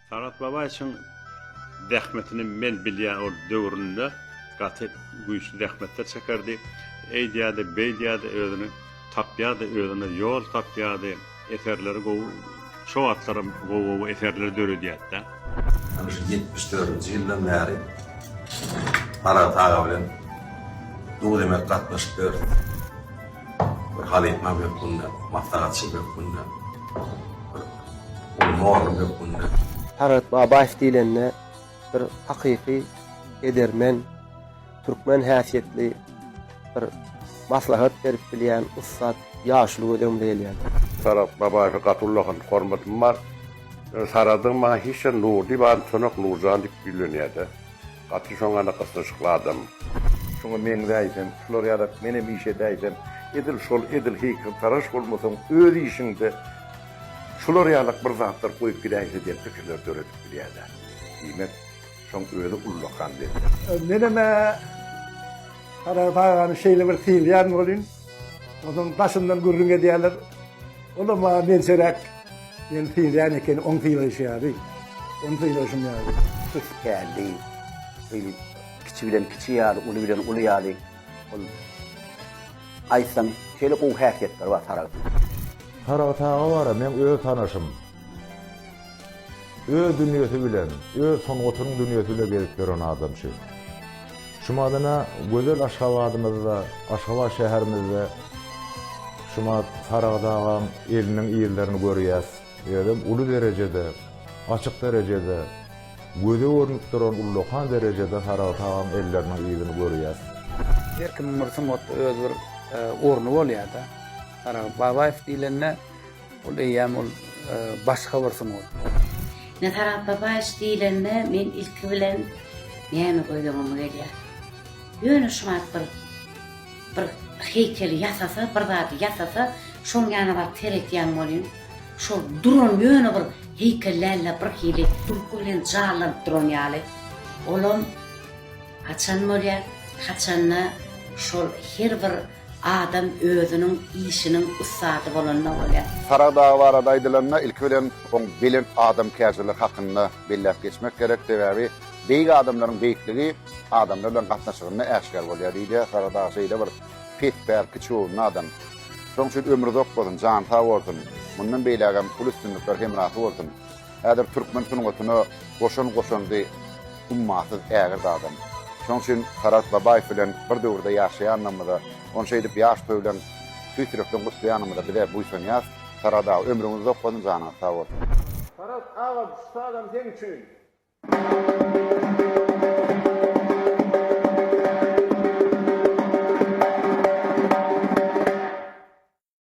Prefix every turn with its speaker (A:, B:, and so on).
A: Saragt Babaýewiçiň zähmetini men bilýän ol döwründe gaty güýçli zähmetler çekerdi. Eýdýärdi, beýdýärdi, özüni tapýardy, özüne ýol tapýardy, eserleri gowy, şo wagtlaram gowy-gowy eserler döredýärdi-de.
B: Ana şu 74-nji ýyldan bäri Saragt aga bilen duz-emek gatnaşyp ýörüs. Bir halypa hökmünde, maslahatçy hökmünde, bir uly mugallym hökmünde.
C: Saragt Babaýew diýlende bir hakyky edermen, türkmen häsiýetli bir maslahat berip bilýän ussat ýaşuly göz öňümize gelýär.
D: Saragt Babaýewe gaty ullakan hormatym bar. Ýöne Saradyň maňa hiç ýerde Nury diýip adyny tutanok, Nurjan diýip ýüzlenýär-de. Gaty şoňa-da gysnyşykly adam.
E: Şuňa meňzäýsem, şular ýalak menem iş edäýsem, edil şol, edil heýkeltaraş bolmasaň öz işiňde şular ýalak bir zatlar goýup gidäýse diýen pikirleri döredip bilýär-dä. Diýmek, şoň özi ullakan lezzet.
F: Menem-ä Saragt agany şeýle bir sylaýan welin, onuň daşyndan gürrüň edýärler. Olam maňa mençeräk meni sylaýan ekeni, oň sylaýşy ýaly, ony sylaýşym ýaly.
G: Pes-pälli, beýle kiçi bilen kiçi ýaly, uly bilen uly ýaly ol aýtsaň şeýle gowy häsiýetleri bar Saragtyň.
H: Saragt aga bar-a meň öz tanyşym. Öz dünýesi bilen, öz sungatynyň dünýesi bile gezip ýören adam şu. Şumadyna gözel Aşgabadymyzda, Aşgabat şäherimizde şumat Saragt agaň eliniň yzlaryny görýäs. Özem uly derejede, açyk derejede, göze görnüp duran ullakan derejede Saragt agaň elleriniň yzyny görýäs.
I: Her kimiň bir sungatda öz bir orny bolýar-da. Saragt Babaýew diýlende Ol eýýäm ol başga bir sungat.
J: Nazar Babaýewiç diýlende men ilki bilen näme göz öňüme gelýär. Ýöne şu wagt bir bir heýkeli ýasasa, bir zady ýasasa, şoň ýanyna baryp seretýäň welin, şol duran ýöne bir heýkel däl-de bir hili durky bilen janlanyp duran ýaly. Olam haçan bolýar? Haçanda şol her bir Adam özüniň işiniň ussady bolanda bolýar.
K: Saragt aga barada aýdylanda, ilki bilen oň belent adamkärçiligi hakynda belläp geçmek gerek. Sebäbi beýik adamlaryň beýikligi adamlar bilen gatnaşygynda äşgär bolýar diýilýär. Saragt aga şeýle bir pespäl, kiçigöwünli adam. Şonuň üçin ömri uzak bolsun, jany sag bolsun. Mundan beýlägem uly üstünlikler hemrasy bolsun. Häzir türkmen sungatyna goşan goşandy ummasyz ägirt adam. Şonuň üçin Saragt Babaýew bilen bir döwürde ýaşaýandygymyza, ony şeýdip ýaş toý bilen tüýs ýürekden gutlaýanymyza bize buýsanýas. Saragt aga ömrüňiz uzak bolsun, janyňyz sag bolsun.
F: Saragt agam şu sazam seň üçin.